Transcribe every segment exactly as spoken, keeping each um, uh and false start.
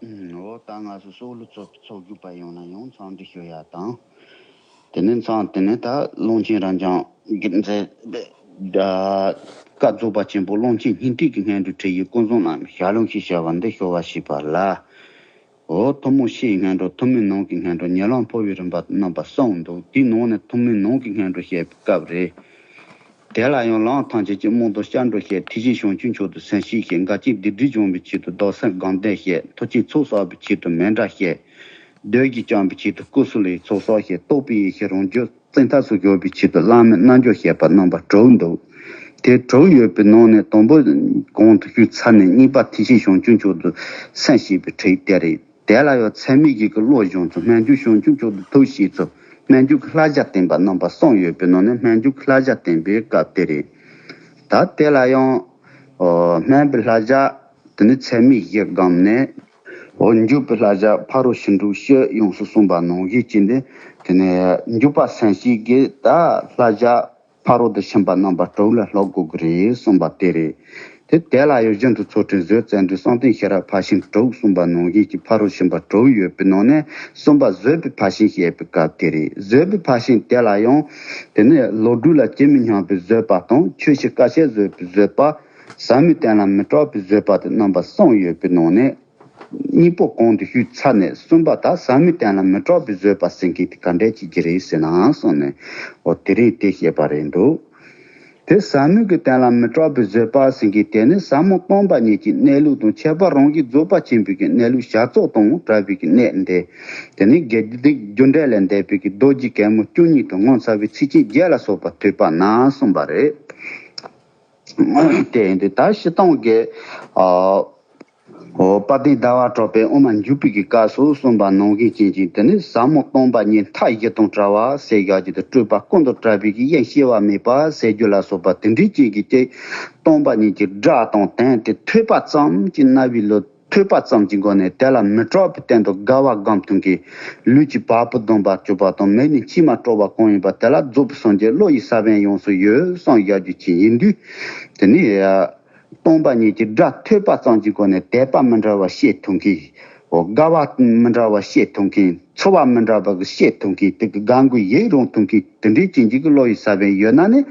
འོ་ད་ང་ཚོ་སོག་ལུ་ཚོགས་པའི་ཚོགས་རྒྱུག་པ་ཡོང་ན་ཡང་འཚམས་འདྲི་ཞུ་ཡ་དང་། དེ་ནས་འཚམས་དེ་ནས་ད་ཀློང་ཆེན་རབ་འབྱམས་ཀྱི་མཛད་པའི་བཀའ་རྫོགས་པ་ཆེན་པོ་ཀློང་ཆེན་སྙིང་ཐིག་གི་སྔོན་འགྲོའི་ཁྲིད་ཡིག་ཀུན་བཟང་བླ་མའི་ཞལ་ལུང་ཞེས་བྱ་བ་འདི་ཞུ་བ་ཞུས་པ་ལ། འོ་ཐུན་མོང་སྤྱིའི་སྔོན་འགྲོ་ཐུན་མོང་ནང་གི་སྔོན་འགྲོ་ཉེ་ལམ་འཕོ་བའི་རིམ་པ་རྣམ་པ་གསུམ་འདུག་དེའི་ནང་ནས་ཐུན་མོང་ནང་གི་སྔོན་འགྲོ་བཤད་པའི་སྐབས་རེད། དེ་ལ་ཡང་ལམ་ཐམས་ཅད་ཀྱི་རྨང་དང་སྐྱབས་འགྲོ་བཤད། ཐུགས་རྗེ་བྱང་ཆུབ་མཆོག་ཏུ་སེམས་བསྐྱེད་བཤད། འགལ་རྐྱེན་སྡིག་སྒྲིབ་སྦྱོང་བའི་ཆེད་དུ་བདག་སེམས་སྒོམ་བཟླས་བཤད། མཐུ་ཆེན་ཚོགས་བསགས་པའི་ཆེད་དུ་མཎྜལ་བཤད། བདུད་བཞི་བཅོམ་པའི་ཆེད་དུ་སྐུ་གསུམ་ལས་ཚོགས་བསགས་བཤད། རྟོགས་པའི་ཡེ་ཤེས་རང་རྒྱུད་བཙན་ཐབས་སུ་འགྱུར་བའི་ཆེད་དུ་བླ་མའི་རྣལ་འབྱོར་བཤད་པ་རྣམ་པ་དྲུག་འདུག་དེ་དྲུག་ཡོད་པའི་ནང་ནས་དང་པོ་གོང་དུ་ཞུས་ཚར་ནས་གཉིས་པ་ཐུགས་རྗེ་བྱང་ཆུབ་མཆོག་ཏུ་སེམས་བསྐྱེད་པའི་ཁྲིད་དེ་རེད། དེ་ལ་ཡང་ཚད་མེད་བརྒྱད་ཀྱི་བློ་སྦྱོང་ཚུལ། སྨོན་འཇུག་བྱང་ཆུབ་མཆོག་ཏུ་ཐུགས་བསྐྱེད་ཚུལ། སྨོན་འཇུག་གི་བསླབ་བྱ་བསྟན་པ་རྣམ་པ་གསུམ་ཡོད་པའི་ནང་ནས་སྨོན་འཇུག་གི་བསླབ་བྱ་བསྟན་པའི་སྐབས་དེ་རེད། ད་དེ་ལ་ཡང་སྨོན་པའི་བསླབ་བྱ་དེ་ནི་ཚད་མེད་བཞི་བསྒོམས་ནས། འོ་འཇུག་པའི་བསླབ་བྱ་ཕ་རོལ་ཕྱིན་དྲུག་སྤྱི་ཡོངས་སུ་གསུངས་པ་ནང་བཞིན་བྱས་ནས། དེ་ནས་འཇུག་པ་སེམས་བསྐྱེད་ཀྱི་ད་བསླབ་བྱ་ཕ་རོལ་ཏུ་ཕྱིན་པ་རྣམ་པ་དྲུག་ལ་སློབ་དགོས་ཀྱི་རེད་གསུངས་པ་དེ་རེད། དེ་དེ་ལ་ཡང་རྒྱུན་དུ་ཚུལ་ཁྲིམས་བཟོད་བརྩོན་འགྲུས་བསམ་གཏན་ཤེས་རབ་ཕར་ཕྱིན་དྲུག་གསུངས་པ་ནང་བཞིན་གྱི་ཕ་རོལ་ཕྱིན་པ་དྲུག་ཡོད་པའི་ནང་ནས་གསུམ་པ་བཟོད་པའི་ཕར་ཕྱིན་བཤད་པའི་སྐབས་དེ་རེད། བཟོད་པའི་ཕར་ཕྱིན་དེ་ལ་ཡང་དེ་ནས་ལོག་སྒྲིབ་ལ་ཇི་མི་སྙམ་པའི་བཟོད་པ་དང་ཆོས་ཕྱིར་དཀའ་སྤྱད་བཟོད་པའི་བཟོད་པ། ཟབ་མོའི་གཏན་ལ་མི་སྐྲག་པའི་བཟོད་པ་དེ་རྣམ་པ་གསུམ་ཡོད་པའི་ནང་ནས། གཉིས་པོ་གོང་དུ་ཞུས་ཚར་ནས་གསུམ་པ་ད་ཟབ་མོའི་གཏན་ལ་མི་སྐྲག་པའི་བཟོད་པ་ཟེར་མཁན་དེ་ག་འདྲས་ཅིག་གི་རེད་ཟེར་ན་གསུངས་ནས། འོ་དེ་རིང་དེ་བཤད་པ་རེད་འདུག་དེ་ཟབ་མོའི་གི་གཏན་ལ་མི་སྐྲག་པའི་བཟོད་པ་ཟེར་མཁན་དེ་ནི་ཟབ་མོ་སྟོང་པ་ཉིད་ཀྱི་གནས་ལུགས་དང་ཁྱད་པར་རང་བཞིན་རྫོགས་པ་ཆེན་པོའི་གི་གནས་ལུགས་བྱ་རྫོགས་དང་བྲལ་བའི་གི་གནད་འདི། དེ་ནི་དགེ་སྡིག་རྒྱུ་འབྲས་ལས་འདས་པའི་གི་རྡོ་རྗེ་གད་མོ་བཅུ་གཉིས་དང་ངོ་མཚར་བའི་ཚིགས་བཅད་བརྒྱད་ལ་སོགས་པ་ཐོས་པ་ན་གསུངས་པ་རེད། དེ་ཡིན་དུས་ད་སྤྱིར་བཏང་གི་ཨ། འོ་དཔལ་ལྡན་ཟླ་བ་གྲགས་པས་དབུ་མ་འཇུག་པའི་གི་སྐབས་སུ་གསུངས་པ་ནང་བཞིན་ཅན་གྱི་དེ་ནི་ཟབ་མོ་སྟོང་པ་ཉིད་མཐའ་བཞི་དང་བྲལ་བ་ཟེར་ཡག་གི་དེ་སྤྲོས་པ་ཀུན་ཏུ་བྲལ་བའི་གི་དབྱིངས་སྐྱེ་བ་མེད་པ་ཟེར་རྒྱུ་ལ་སོགས་པ་དེ་འདྲའི་ཅན་གྱི་ཅིག་སྟོང་པ་ཉིད་ཀྱི་སྒྲ་དང་དོན་དེ་ཐོས་པ་ཙམ་གྱིས་རྣ་བའི་ལུས་ཐོས་པ་ཙམ་གྱི་སྒོ་ནས་དེ་ལ་མི་སྐྲག་པའི་སྟེང་དུ་དགའ་བ་སྒོམ་ཐུབ་མཁན། ལུས་ཀྱི་བ་སྤུ་ལྡང་བར་གྱུར་པ་དང་མིག་ནས་མཆི་མ་དཀྲོག་པ་གང་ཡིན་པ་དེ་ལ་རྫོགས་པའི་སངས་རྒྱས་བློ་ཡི་ས་བོན་ཡོངས་སུ་ཡོད་བསམ་ཡག་རྒྱུ་ཅན་ཡིན་དུས། དེ་ནི་སྟོང་པ་ཉིད་ཀྱི་སྒྲ་ཐོས་པ་ཙམ་གྱི་སྒོ་ནས་དད་པ་མི་འདྲ་བ་སྐྱེ་ཐུབ་མཁན། འོ་དགའ་བ་མི་འདྲ་བ་སྐྱེ་ཐུབ་མཁན། ཚོར་བ་མི་འདྲ་བ་སྐྱེ་ཐུབ་མཁན། དེ་གི་དགའ་མགུ་ཡིད་རང་ཐུབ་མཁན། དེ་འདྲའི་ཅན་གྱི་བློ་ཡི་ས་བོན་ཡོད་ན་ནི་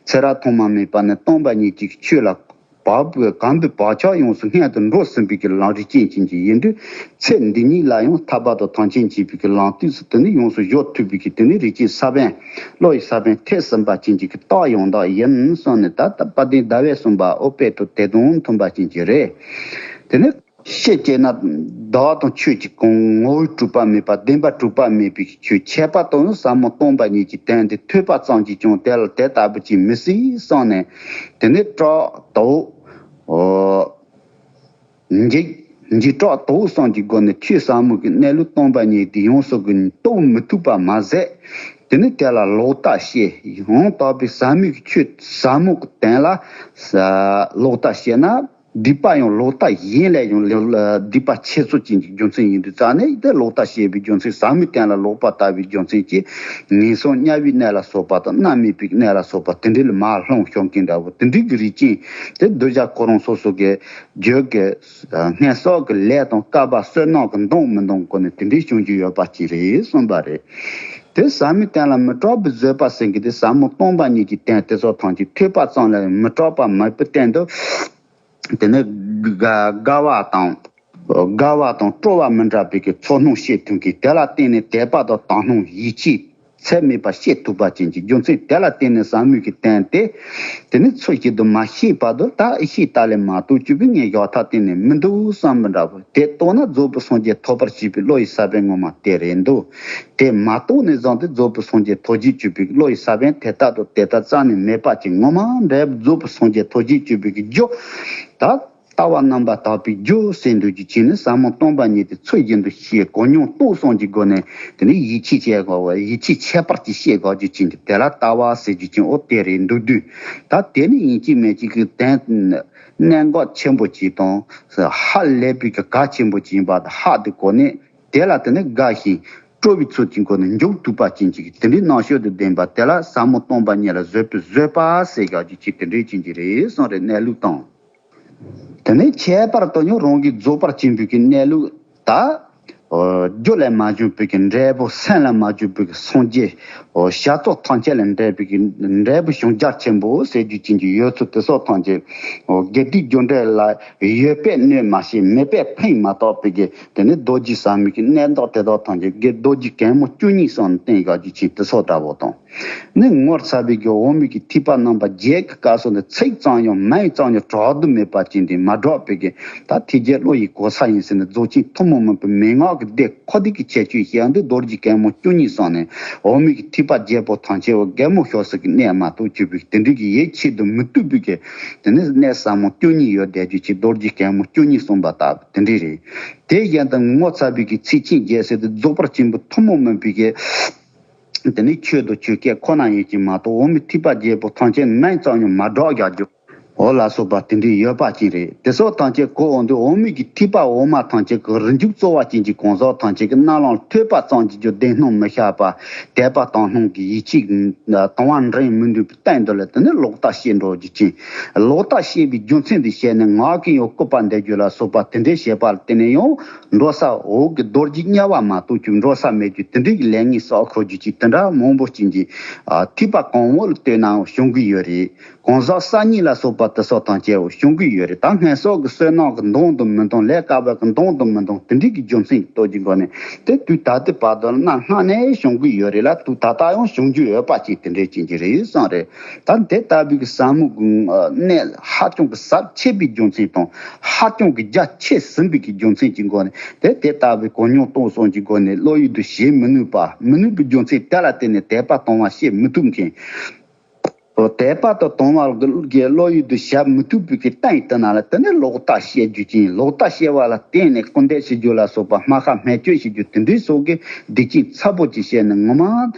ཚེ་རབས་ཐོག་མ་མེད་པ་ནས་སྟོང་པ་ཉིད་ཀྱི་ཆོས་ལ་བབ་གོམས་པའི་བག་ཆགས་ཡོངས་སུ་སྔོན་དུ་འགྲོ་ཟིན་པའི་གི་ལམ་རིགས་ཅན་ཅན་གྱི་ཡིན་དུས། ཚེ་འདི་ཉིད་ལ་ཡང་ཐར་པ་དང་ཐམས་ཅད་མཁྱེན་པའི་གི་ལམ་དུས་སུ་དེ་ནི་ཡོངས་སུ་གཞོལ་ཐུབ་པའི་གི་དེ་ནི་རིགས་ཅན་ས་བོན། བློ་ཡི་ས་བོན་ཐེག་ཟིན་པ་ཅན་གྱི་གི་རྟགས་ཡང་དག་ཡིན་གསུངས་ནས། ད་ལྟ་དཔལ་ལྡན་ཟླ་བས་གསུངས་པ་འོ་དཔེ་དང་དེ་དང་མཐུན་པ་ཅན་གྱི་རེད། དེ་ནི་ཤེས་བྱས་ན་བདག་དང་ཆོས་ཀྱི་གོང་ངོ་བོའི་གྲུབ་པ་མེད་པ་བདེན་པ་གྲུབ་པ་མེད་པའི་གི་ཆོས་ཁྱད་པར་དུ་ཟབ་མོ་སྟོང་པ་ཉིད་ཀྱི་དོན་དེ་ཐོས་པ་ཙམ་གྱིས་ཀྱང་དེ་ལ་དེ་ལྟ་བུ་ཅིག་མི་སྲིད་གསུངས་ནས། དེ་ནི་སྐྲག་དོགས། འོ། འཇིགས། འཇིགས་སྐྲག་དོགས་གསུམ་གྱི་སྒོ་ནས་ཆོས་ཟབ་མོ་གི་གནས་ལུགས་སྟོང་པ་ཉིད་དེ་ཡོངས་སུ་གི་རྟོགས་མི་ཐུབ་པ་མ་ཟད། དེ་ནི་དེ་ལ་ལོག་ལྟ་བཤད། ཡང་དག་པའི་ཟབ་མོའི་གི་ཆོས་ཟབ་མོ་གི་དོན་ལ་ལོག་ལྟ་བཤད་ན། སྡིག་པ་ཡང་ལོག་ལྟ་གཞན་ལས་ཡང་ལོག་སྡིག་པ་ཆེ་ཤོས་ཅན་གྱི་རྒྱུ་མཚན་ཡིན་དུས་ཙང་ནས། དེ་ལོག་ལྟ་བཤད་པའི་རྒྱུ་མཚན། ཟབ་མོའི་དོན་ལ་ལོག་པ་ལྟ་བུའི་རྒྱུ་མཚན་གྱིས་ངན་སོང་དམྱལ་བའི་གནས་ལ་སོགས་པ་དང་མནར་མེད་པའི་གནས་ལ་སོགས་པ་དེ་འདྲ་ལ་མར་ལྷུང་ཤོར་མཁན་འདྲ་བོ་དེ་འདྲའི་གི་རིགས་ཅན་དེ་གདུལ་བྱ་ཁོ་རང་སོ་སོ་གི་རྒྱུད་ཀྱི་སྔོན་བསགས་ཀྱི་ལས་དང་བསྐལ་པ་བསོད་ནམས་ཀྱིས་འདང་མི་འདང་སྒོ་ནས་དེ་འདྲའི་བྱུང་རྒྱུ་ཡོད་པ་ཅིག་རེད་གསུངས་པ་རེད། དེ་ཟབ་མོའི་དོན་ལ་མི་སྐྲག་པའི་བཟོད་པ་ཟེར་མཁན་དེ་ཟབ་མོ་སྟོང་པ་ཉིད་ཀྱི་དོན་དེ་ཚོ་ཐམས་ཅད་ཐོས་པ་ཙམ་ལས་མི་སྐྲག་པ་མེད་པའི་སྟེང་དུ། དེ་ནས་དགའ་དགའ་བ་དང་། དགའ་བ་དང་སྤྲོ་བ་མི་འདྲ་བའི་གི་ཚོར་སྣང་སྐྱེ་ཐུབ་མཁན། དེ་ལ་བརྟེན་ནས་དད་པ་དང་དག་སྣང་ཡིད་ཆེས་ཚད་མེད་པ་སྐྱེ་ཐུབ་པ་ཅན་གྱི་རྒྱུ་མཚན། དེ་ལ་བརྟེན་ནས་ཟབ་མོའི་གི་དོན་དེ་དེ་ནི་ཚུལ་བཞིན་དུ་མ་ཤེས་བར་དུ། ད་ཨེ་ཤེས་ད་ལས་མ་རྟོགས་བཅུག་པའི་ངས་ཞོག་ཐག་གཏན་ནས་མི་འདུག་བསམ་པ་འདྲ་བོ། དེ་རྟོགས་ན་རྫོགས་པའི་སངས་རྒྱས་ཐོབ་པར་བྱེད་པའི་བློ་ཡི་ས་བོན་ངོ་མ་དེ་རེད་འདུག་དེ་མ་རྟོགས་ནས་བཟུང་སྟེ་རྫོགས་པའི་སངས་རྒྱས་ཐོབ་བྱེད་བཅུག་པའི་བློ་ཡི་ས་བོན་དེ་ལྟར་དུ་དེ་ལྟར་རྩ་ནས་མེད་པ་ཅིག་ངོ་མ་འདྲ་བའི་རྫོགས་པའི་སངས་རྒྱས་ཐོབ་བྱེད་བཅུག་པའི་གི་རྒྱུ། ད་ལྟ་བ་རྣམ་པར་དག་པའི་རྒྱུ་ཟེར་འདོད་ཀྱི་ཅིག་ནི་ཟབ་མོ་སྟོང་པ་ཉིད་དེ་ཚུལ་བཞིན་དུ་ཤེས། གོ་མྱོང་རྟོགས་གསུམ་གྱི་སྒོ་ནས་དེ་ནི་ཡིད་ཆེས་བྱེད་དགོས་པ། ཡིད་ཆེས་ཁྱད་པར་གྱིས་བྱེད་དགོས་ཀྱི་ཅིག་དེ་ལ་ལྟ་བ་ཟེར་རྒྱུ་ཅིག་འོ་དེ་རེད་འདུག་དུས། ད་དེ་ནི་ཡིན་གཅིག་མིན་གཅིག་གི་དོན་གནད་འགག་ཆེན་པོ་ཅིག་དང་། ཧ་ལས་པའི་གི་གལ་ཆེན་པོ་ཅིག་ཡིན་པ་དང་། ཧ་དེ་གོ་ནས་དེ་ལ་དེ་ནི་དགའ་ཞིང་སྤྲོ་བའི་ཚུལ་གྱི་སྒོ་ནས་འཇུག་ཐུབ་པ་ཅན་ཅིག་དེ་འདྲའི་རྣམ་དཔྱོད་དང་ལྡན་པ་དེ་ལ་ཟབ་མོ་སྟོང་པ་ཉིད་ལ་བཟོད་པའི་བཟོད་པ་ཟེར་ཡག་ཅིག་དེ་འདྲའི་ཅན་ཅིག་རེད་གསུངས་རེད། གནས་ལུགས་དང་། དེ་ནས་ཁྱད་པར་དུ་ཡང་རང་གི་རྫོགས་པར་བྱིན་པའི་གི་གནས་ལུགས་ ད། རྒྱུ་ལས་མ་བྱུང་བའི་གི་འབྲས་བུ། སེམས་ལས་མ་བྱུང་བའི་གི་སངས་རྒྱས། བྱ་རྫོགས་ཐམས་ཅད་ལས་འབྲས་བུའི་གི་འབྲས་བུ་བྱུང་རྒྱ་ཆེན་པོ་ཟེར་རྒྱུ་ཅན་གྱི་ཡོད་ཚུལ་དེ་སོགས་ཐམས་ཅད། དགེ་སྡིག་རྒྱུ་འབྲས་ལ་ཡོད་པས་གནོད་མ་བྱེད། མེད་པས་ཕན་མ་ཐོགས་པའི་གི་དེ་ནི་རྡོ་རྗེ་ཟབ་མོའི་གི་གནས་བདག་དེ་དག་ཐམས་ཅད་དགེ་རྡོ་རྗེ་གད་མོ་བཅུ་གཉིས་གསུངས་ནས་བསྟན་ཡོད་རྒྱུ་ཅན་དེ་སོགས་འདྲ་བོ་དང་། ནི་ངོ་ཚ་བའི་གི་འོ་མའི་གི་ཐིགས་པ་རྣམ་པ་བརྒྱད་ཀྱི་སྐབས་སུ་ནི་ཚིག་ཙམ་ཡང་མིང་ཙམ་ཡང་གྲགས་འདུ་མེད་པ་ཅན་དེ་མ་གྲགས་པའི་གི་ད་ཐེག་བརྒྱད་བློ་ཡི་གོ་ས་ཡིན་ཟེར་ནས་རྫོགས་ཆེན་ཐུན་མོང་མིན་པའི་མན་ངག་གི་སྡེ་ཁོ་དེ་གི་ཁྱད་ཆོས་ཤིག་ཡང་འདི་རྡོ་རྗེ་གད་མོ་བཅུ་གཉིས་གསུངས་ནས་འོ་མའི་གི་ཐིགས་པ་བརྒྱད་པོ་ཐམས་ཅད་འོ་གད་མོ་ཤོར་ས་གི་གནས་མ་གཏོགས་གྱུར་པའི་དེ་འདྲའི་གི་ཡིད་ཆེས་དུ་མི་བཏུབ་པའི་གི་དེ་ནི་གནས་ཟབ་མོ་བཅུ་གཉིས་ཡོད་བསྡད་རྒྱུ་ཅིག་རྡོ་རྗེ་གད་མོ་བཅུ་གཉིས་གསུངས་པ་ལྟ་བུ་དེ་འདྲའི་རེད། དེ་བཞིན་དུ་ངོ་ཚ་བའི་གི་ཚིག་ཆེན་བརྒྱད་ཟེར་དུ་རྫོགས་པ་ཆེན་པོ་ཐུན་མོང་མིན་པའི་གི་དེ་ནི་ཆོས་དང་ཆོས་སྐད་ཁོ་ན་ཡིན་གྱི་མ་གཏོགས་འོ་མའི་ཐིགས་པ་བརྒྱད་པོ་ཐམས་ཅད་མིང་ཙམ་ཡང་མ་གྲགས་རྒྱག་རྒྱུ། འོ་ལ་སོགས་པ་དེ་འདྲའི་ཡོད་པ་ཅན་རེད། དེ་སོགས་ཐམས་ཅད་གོ་འོང་དུས་འོ་མའི་གི་ཐིགས་པ་འོ་མ་ཐམས་ཅད་ཀྱི་རིན་འཇུག་རྩོལ་བ་ཅན་གྱི་གང་ཟག་ཐམས་ཅད་ཀྱི་རྣ་ལམ་ཐོས་པ་ཙམ་གྱིས་ཀྱང་བདེན་སྣང་མི་ཤར་བ། དད་པ་དང་སྣང་གི་ཡིད་ཆེས་དང་བ་འདྲེན་མི་ནུས་པའི་སྟེང་དུ་ལ་དེ་ནི་ལོག་ལྟ་བྱེད་འགྲོ་རྒྱུ་ཅན། ལོག་ལྟ་བྱེད་པའི་རྒྱུ་མཚན་དེ་བཤད་ནས་ངག་གིས་ཡང་བཀུར་བ་འདེབས་རྒྱུ་ལ་སོགས་པ་དེ་འདྲའི་བྱེད་པ་ལ་བརྟེན་ནས་ཡང་འགྲོ་ས་འོག་གི་རྡོ་རྗེ་དམྱལ་བ་མ་གཏོགས་ཀྱང་འགྲོ་ས་མེད་རྒྱུ་དེ་འདྲའི་གི་ལས་ངན་བསགས་འཁོར་རྒྱུ་ཅིག་དེ་འདྲ་མང་པོ་ཅན་གྱི་ཐིགས་པ་གང་བོ་ལ་ལྟོས་ནའང་བྱུང་གི་ཡོད་རེད། གང་ཟག་གསར་རྙིང་ལ་སོགས་པ་དེ་སོགས་དང་བཅས་པ་བྱུང་གི་ཡོད་རེད། ད་སྔོན་སོགས་ཀྱི་བསོད་ནམས་ཀྱི་འདང་དང་མི་འདང་། ལས་དཀའ་བ་གི་འདང་དང་མི་འདང་དེ་འདྲའི་གི་རྒྱུ་མཚན་གྱི་སྟོབས་ཀྱི་སྒོ་ནས་དེ་དུས་ད་ལྟའི་བར་དུ་ལ་གནའ་སྔ་ནས་བྱུང་གི་ཡོད་རེད་ལ། དུས་ད་ལྟ་ཡང་བྱུང་རྒྱུ་ཡོད་པ་ཅིག་དེ་འདྲའི་ཅན་གྱི་རེད་བསམ་རེད། ད་དེ་ལྟ་བུའི་གི་ཟབ་མོ་གི་གནད་ཧ་ཅང་གི་ཟབ་ཆེ་བའི་རྒྱུ་མཚན་དང་ཧ་ཅང་གི་རྒྱ་ཆེ་ཟིན་པའི་གི་རྒྱུ་མཚན་གྱི་སྒོ་ནས་དེ་དེ་ལྟ་བུའི་གོ་མྱོང་སྟོང་གསུམ་གྱི་སྒོ་ནས་བློ་ཡུལ་དུ་བྱེད་མི་ནུས་པ། མི་ནུས་པའི་རྒྱུ་མཚན་དེ་ལ་བརྟེན་ནས་དད་པ་དང་བ་བྱེད་མི་ཐུབ་མཁན། དད་པ་དང་དང་བ་གི་བློ་ཡུལ་དུ་བྱ་མི་ཐུབ་པའི་གི་སྟེང་དུ་ན་ལ་དེ་ནི་ལོག་ལྟ་བཤད་རྒྱུ་ཅན། ལོག་ལྟ་བཤད་པ་ལ་བརྟེན་ནས་སྐུར་འདེབས་བྱེད་རྒྱུ་ལ་སོགས་པ་སྨར་ཁ་སྨད་སྤྱོད་བྱེད་རྒྱུ་དེ་འདྲའི་སོགས་ཀྱི་སྡིག་ཅན་ཚ་པོ་ཅིག་བཤད་ནས་ངོ་མ་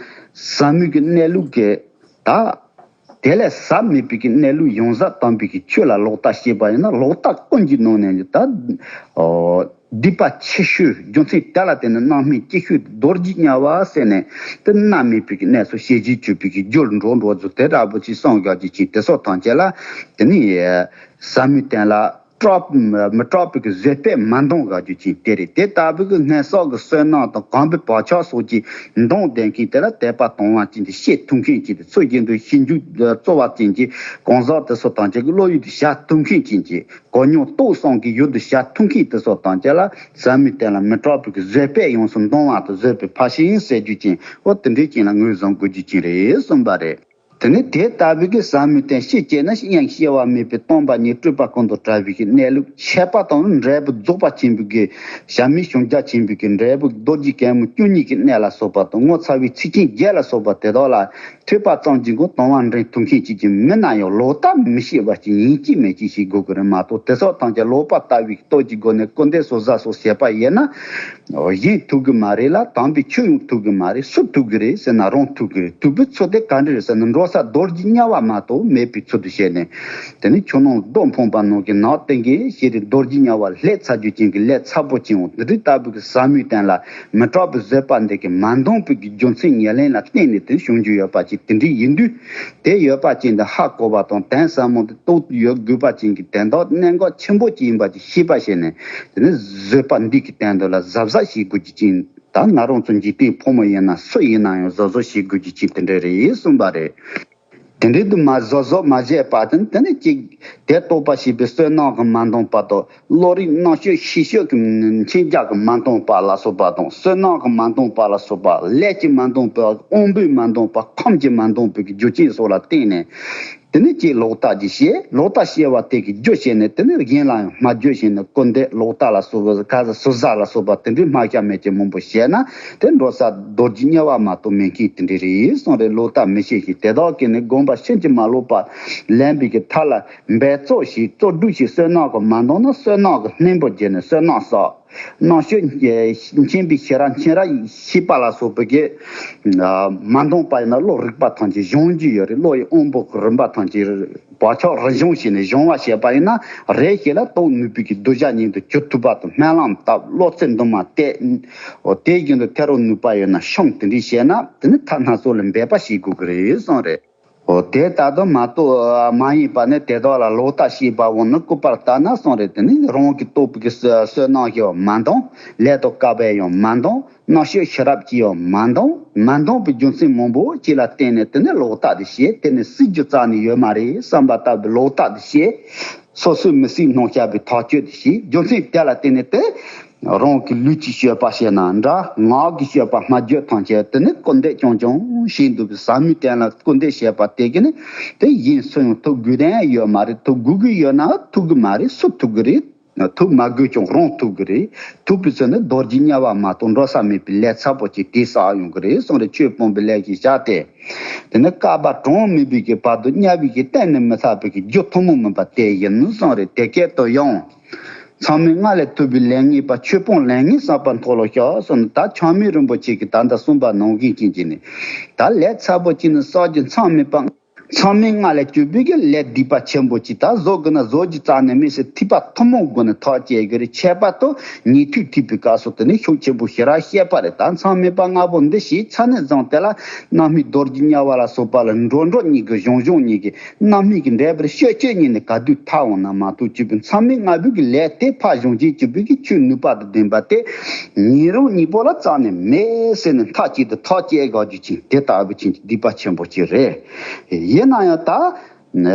ཟབ་མོའི་གི་གནས་ལུགས་ཀྱི་ད་དེ་ལས་ཟབ་མེད་པའི་གི་གནས་ལུགས་ཡོངས་ཟབ་དམ་པའི་གི་ཆོས་ལ་ལོག་ལྟ་བཤད་པ་ཡིན་ན་ལོག་ལྟ་ཀུན་གྱི་ནང་ནས་ད། སྡིག་པ་ཆེ་ཤོས་རྒྱུ་མཚན་དེ་ལ་བརྟེན་ནས་རྣམ་སྨིན་ཆེ་ཤོས་རྡོ་རྗེ་དམྱལ་བ་ཟེར་ནས་དེ་མནར་མེད་པའི་གནས་སུ་ཞལ་གྱིས་བཅུག་པའི་གི་རྒྱུར་འགྲོ་འགྲོ་ཚུལ་དེ་འདྲ་པོ་ཅིག་གསུངས་ཡོད་རྒྱུ་ཅན། དེ་སོགས་ཐམས་ཅད་ལ་དེ་ནི་ཟབ་མོའི་སྟེང་ལ་གྲགས་མི་གྲགས་པའི་གི་བཟོད་པས་མ་འདང་ཡོད་རྒྱུ་ཅན་དེ་རེད། དེ་ལྟ་བུའི་གི་སྔོན་བསགས་ཀྱི་བསོད་ནམས་དང་གོམས་པའི་བག་ཆགས་སོགས་ཀྱིས་འདང་ལྡན་མཁན་དེ་ལ་དད་པ་དང་བ་ཅན་དེ་བྱེད་ཐུབ་མཁན་ཅིག་དེ་ཚུལ་བཞིན་དུ་ཤེས་རྒྱུ་རྩོལ་བ་ཅན་གྱི་གང་ཟག་དེ་སོགས་ཐམས་ཅད་ཀྱི་བློ་ཡུལ་དུ་བྱ་ཐུབ་མཁན་ཅན་གྱི། གོ་མྱོང་སྟོང་གསུམ་གྱི་ཡུལ་དུ་བྱ་ཐུབ་མཁན་དེ་སོགས་དང་བཅས་ལ་ཟབ་མོའི་སྟེང་ལ་མི་གྲགས་པའི་གི་བཟོད་པས་ཡོངས་སུ་འདང་བ་དང་བཟོད་པའི་ཕར་ཕྱིན་ཟེར་རྒྱུ་ཅན། འོ་དེ་འདྲའི་ཅན་ལ་ངོས་བཟུང་དགོས་རྒྱུ་ཅན་རེད་གསུངས་པ་རེད། དེ་ནི་དེ་ལྟ་བུའི་གི་ཟབ་མོའི་སྟེང་ཤེས་བྱས་ན་དབྱིངས་སྐྱེ་བ་མེད་པའི་སྟོང་པ་ཉིད་སྤྲོས་པ་ཀུན་ཏུ་བྲལ་བའི་གི་གནས་ལུགས་ཁྱད་པར་དང་འབྲས་བུ་རྫོགས་པ་ཆེན་པོའི་གི་ཞལ་མི་བྱང་རྒྱ་ཆེན་པོའི་གི་འབྲས་བུ་རྡོ་རྗེ་གད་མོ་བཅུ་གཉིས་ཀྱི་གནས་ལ་སོགས་པ་དང་ངོ་ཚ་བའི་ཚིག་ཆེན་བརྒྱད་ལ་སོགས་པ་དེ་དག་ལ། ཐོས་པ་ཙམ་གྱིས་ཀྱང་དང་བ་འདྲེན་ཐུབ་མཁན་ཅིག་ཀྱང་མིན་ན་ཡང་ལོག་ལྟ་མི་ཤེས་པ་ཅིག་ཡིན་གཅིག་མིན་གཅིག་ཤེས་དགོས་ཀྱི་རེད་མ་གཏོགས། དེ་སོགས་ཐམས་ཅད་ལོག་པ་ལྟ་བུའི་སྟོབས་ཀྱི་སྒོ་ནས་སྐུར་འདེབས་ཟུར་ཟ་སོགས་བྱེད་པ་ཡིན་ན། གཞན་ཐུབ་ཀྱི་མ་རེད་ལ་དམ་པའི་ཆོས་ཡང་ཐུབ་ཀྱི་མ་རེད། སུ་ཐུབ་ཀྱི་རེད་ཟེར་ན་རང་ཐུབ་ཀྱི་རེད། ཐུབ་པའི་ཚུལ་དེ་ག་འདྲ་རེད་ཟེར་ན་འགྲོ་ས་རྡོ་རྗེ་དམྱལ་བ་མ་གཏོགས་མེད་པའི་ཚུལ་དུ་བྱས་ནས། དེ་ནི་ཆུ་ནང་རྡོ་འཕངས་པ་ནང་གི་ནག་སྟེང་གི་ཤེས་རིག་རྡོ་རྗེ་དམྱལ་བ་ལྷད་ཚ་རྒྱུ་ཅན་གྱི་ལས་ཚ་པོ་ཅན་འོང་། དེ་འདྲའི་ལྟ་བུའི་གི་ཟབ་མོའི་སྟེང་ལ་མི་གྲགས་པའི་བཟོད་པ་འདི་གི་མ་འདང་བའི་གི་རྒྱུ་མཚན་ཉེར་ལེན་ལ་བརྟེན་ནས་དེ་བྱུང་རྒྱུ་ཡོད་པ་ཅིག་དེ་འདྲའི་ཡིན་དུས། དེ་ཡོད་པ་ཅན་དུ་ཧ་གོ་བ་དང་དོན་ཟབ་མོ་དེ་རྟོགས་ཡོད་དགོས་པ་ཅན་གྱི་དོན་དག་གནད་འགག་ཆེན་པོ་ཅིག་ཡིན་པ་ཅིག་ཤེས་པ་བྱས་ནས། དེ་ནི་བཟོད་པ་འདི་གི་སྟེང་དུ་ལ་གཟབ་གཟབ་བྱེད་དགོས་རྒྱུ་ཅན། ད་ང་རང་ཚོ་འཇིག་རྟེན་ཕོ་མོ་ཡིན་ན་སུ་ཡིན་ན་ཡང་གཟབ་གཟབ་བྱེད་དགོས་རྒྱུ་ཅན་དེ་འདྲ་རེད་གསུངས་པ་རེད། དེ་འདྲའི་དུ་མ་གཟབ་གཟབ་མ་བྱས་པ་དང་དེ་ནི་གཅིག་དེ་རྟོགས་པ་ཞེས་པའི་བསོད་ནམས་ཀྱིས་མ་འདང་བ་དང་བློ་རིག་རྣམ་དཔྱོད་ཤེས་བྱ་གི་མཁྱེན་རྒྱ་གིས་མ་འདང་བ་ལ་སོགས་པ་དང་བསོད་ནམས་ཀྱིས་མ་འདང་བ་ལ་སོགས་པ་ལས་ཀྱིས་མ་འདང་བ་དབང་པོས་མ་འདང་བ་ཁམས་ཀྱིས་མ་འདང་བའི་རྒྱུ་རྐྱེན་སོགས་ལ་བརྟེན་ནས། དེ་ནི་གཅིག་ལོག་ལྟ་ཅིག་བྱེད། ལོག་ལྟ་བྱེད་པ་དེ་གི་རྒྱུ་བྱས་ནས་དེ་ནི་གཞན་ལ་ཡང་སྨྲ་བརྗོད་བྱས་ནས་སྐུར་འདེབས་ལོག་ལྟ་ལ་སོགས་པ་ག་ཟ་ཟུར་ཟ་ལ་སོགས་པ་དེ་འདྲའི་སྨྲ་བྱ་མེད་ཅེས་མང་པོ་བྱས་ན་དེ་འགྲོ་ས་རྡོ་རྗེ་དམྱལ་བ་མ་གཏོགས་མེད་མཁན་དེ་འདྲ་རེད་གསུངས་རེད། ལོག་ལྟ་མི་བྱེད་ཅིག་དེ་དག་གིས་ནི་སྒོམ་པ་ཕྱིན་ཅི་མ་ལོག་པ་ལེན་པའི་གི་མཐའ་ལ་འབད་རྩོལ་ཞིག་རྩོལ་སྒྲུབ་ཞིག་བསོད་ནམས་ཀྱིས་མ་འདང་ན་བསོད་ནམས་ཀྱི་སྙིང་པོ་བརྗེས་ནས་བསོད་ནམས་བསགས། རྣམ་དཔྱོད་མཁྱེན་པའི་ཤེས་རབ་མཁྱེན་རབ་ཤེས་པ་ལ་སོགས་པའི་གི་མ་འདང་པ་ཡིན་ན་བློ་རིག་པ་ཐམས་ཅད་སྦྱང་རྒྱུ་ཡོད་རེད། བློ་ཡི་དབང་པོ་གི་རིམ་པ་ཐམས་ཅད་བག་ཆགས་རང་སྦྱོང་བྱས་ནས་སྦྱོང་བ་བྱས་པ་ཡིན་ན་རེ་ཞིག་ལ་རྟོགས་ནུས་པའི་གི་གདུལ་བྱ་ཉིད་དུ་གྱུར་ཐུབ་པ་དང་སྨོན་ལམ་བཏབ་བློ་ཚོད་འདུན་མ་གཏད། འོ་དེ་བཞིན་དུ་ཐེ་རོ་ནུས་པ་ཡོད་ན་ཤོང་དེ་འདྲ་བྱས་ན་དེ་ནི་ཐ་སྣ་ཚོགས་ལ་འབད་པ་བྱེད་དགོས་ཀྱི་རེད་གསུངས་རེད། འོ་དེ་ལྟར་དུ་མ་གཏོགས་མ་ཡིན་པ་ནི། དེ་དག་ལ་ལོག་ལྟ་བྱེད་པ་བོ་ནི་སྐུར་པར་ལྟ་ན་གསུངས་རེད། དེ་ནི་རང་གི་རྟོགས་པའི་གི་བསོད་བསོད་ནམས་ཀྱིས་མ་འདང་། ལས་དང་སྐལ་པས་ཡང་མ་འདང་། རྣམ་དཔྱོད་ཤེས་རབ་ཀྱིས་ཡང་མ་འདང་། མ་འདང་བའི་རྒྱུ་མཚན་མང་པོ་ཅིག་ལ་བརྟེན་ནས་དེ་ནི་ལོག་ལྟ་དེ་བྱེད། དེ་ནི་སྲིད་རྒྱུ་རྩ་ནས་ཡོད་མ་རེད་བསམ་པ་ལྟ་བུའི་ལོག་ལྟ་དེ་བྱེད། སོ་སོའི་མི་སྲིད་སྣང་ཆ་བའི་ཐག་གཅོད་དེ་བྱེད། རྒྱུ་མཚན་དེ་ལ་བརྟེན་ནས་དེ་རང་གི་ལུས་ཀྱི་སྤྱོད་པ་བྱས་ན་འདྲ། ངག་གི་སྤྱོད་པ་སྨྲ་བརྗོད་ཐམས་ཅད་དེ་ནི་སྐུར་འདེབས་རྐྱང་རྐྱང་བྱེད་འདུག་པའི་ཟབ་མོའི་དོན་ལ་སྐུར་འདེབས་བྱས་པ་དེ་གིས་ནི་དེ་གཞན་སུ་ཡང་ཐུབ་དགོས་དོན་ཡོད་མ་རེད། ཐུབ་དགོས་ཀྱི་ཡོད་ན་ཐུབ་ཀྱི་མ་རེད། སུ་ཐུབ་ཀྱི་རེད། ཐུབ་མ་དགོས་ཀྱང་རང་ཐུབ་ཀྱི་རེད། ཐུབ་པའི་ཚུལ་ནི་རྡོ་རྗེ་དམྱལ་བ་མ་གཏོགས་འགྲོ་ས་མེད་པའི་ལས་ཚ་པོ་ཅིག་དེས་བསགས་ཡོང་གི་རེད་གསུངས་རེད། ཆོས་སྤོང་བའི་ལས་ཀྱི་བྱ་སྟེ། དེ་ནི་བསྐལ་པ་གྲངས་མེད་པའི་གི་བར་དུ་དམྱལ་བའི་གི་གཏན་ནས་མི་ཐར་བའི་གི་རྒྱུ་ཐུན་མོང་མིན་པ་དེ་ཡིན་གསུངས་རེད། དེ་སྐད་དུ་ཡང་། མཚམས་མེད་ལྔ་ལས་ཐོབ་པའི་ལས་ངན་པ། ཆོས་སྤོང་ལས་ངན་བསགས་པ་མཐོལ་ལོ་བཤགས་གསུངས་ནས། ད་ཆགས་མེད་རིན་པོ་ཆེ་གིས་ད་ལྟ་གསུངས་པ་ནང་བཞིན་ཅན་གྱི་ནི། ད་ལས་ཚ་པོ་ཅིག་ནི་བསགས་རྒྱུ་མཚམས་མེད་པ། མཚམས་མེད་ལྔ་ལས་སྐྱོབ་པའི་གི་ལས་སྡིག་པ་ཆེན་པོ་ཅིག་ད་བཟོ་དགོས་ན་བཟོ་རྒྱུ་རྩ་ནས་མེད་ཟེར། ཐེག་པ་ཐུན་མོང་སྒོ་ནས་ཐག་བཅད་གི་རེད། ཁྱད་པར་དུ་ཉན་ཐོས་ཐེག་པའི་སྐབས་སུ་དེ་ནི་ཤུགས་ཆེན་པོ་ཞེ་དྲག་བཤད་པ་རེད། ད་མཚམས་མེད་པ་ལྔ་པོ་འདི་བྱས་ཚར་ནས་བཟུང་སྟེ་ལ། རྣམ་སྨིན་རྡོ་རྗེ་དམྱལ་བ་ལ་སོགས་པ་ལ་འགྲོ་འགྲོ་གཉིས་ཀྱི་གཞོམ་གཞོམ་གཉིས་ཀྱི་རྣམ་སྨིན་གྱི་འབྲས་བུར་སྤྱོད་སྤྱོད་གཉིས་ནི་ག་དུས་ཐར་འོང་ན་མ་གཏོགས། སྤྱོད་པའི་མཚམས་མེད་ལྔ་པོའི་གི་ལས་དེ་ཕར་གཞོམ་བྱེད་སྤྱོད་པའི་གི་ཆོས་ནུས་པ་དང་ལྡན་པ་དེ་ཉན་རང་གཉིས་པོ་ལ་རྩ་ནས་མེད་ཟེར་ནས་མཐའ་གཅིག་ཏུ་ཐག་བཅད་དགོས་རྒྱུ་ཅན་དེ་ལྟ་བུ་ཅན་གྱི་སྡིག་པ་ཆེན་པོ་ཅིག་རེད། ཡིན་ན་ཡང་ད།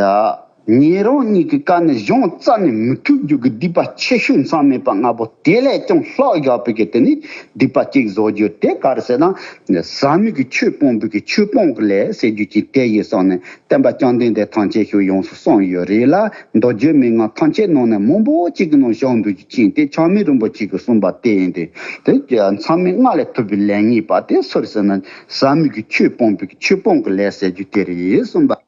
ཉན་རང་གཉིས་ཀྱི་བཀའ་ནས་གཞུང་རྩ་ནས་མི་ཐུབ་རྒྱུ་གི་སྡིག་པ་ཆེ་ཤོས་མཚམས་མེད་པ་ལྔ་པོ་དེ་ལས་ཀྱང་ལྷག་བཞག་པའི་གི་དེ་ནི་སྡིག་པ་གཅིག་བཟོ་རྒྱུ་དེ་ག་རེ་ཟེར་ན། ཟབ་མོའི་གི་ཆོས་སྤོང་བའི་གི་ཆོས་སྤོང་གི་ལས་ཟེར་རྒྱུ་ཅིག་དེ་ཡིན་གསུངས་ནས། བསྟན་པ་བཅོམ་ལྡན་འདས་ཐམས་ཅད་ཞུ་ཡོངས་སུ་གསུངས་ཡོད་རེད་ལ། མདོ་རྒྱུད་མན་ངག་ཐམས་ཅད་ནང་ནས་མང་པོ་གཅིག་གི་ནང་བཞག་འདུག་རྒྱུ་ཅན་དེ་ཆགས་མེད་རིན་པོ་ཆེ་གིས་གསུངས་པ་དེ་ཡིན་ཏེ། དེ་མཚམས་མེད་ལྔ་ལས་ཐོབ་པའི་ལས་ངན་པ་དེ་སུ་རེད་ཟེར་ན། ཟབ་མོའི་གི་ཆོས་སྤོང་བའི་གི་ཆོས་སྤོང་གི་ལས་ཟེར་རྒྱུ་དེ་རེད་གསུངས་པ།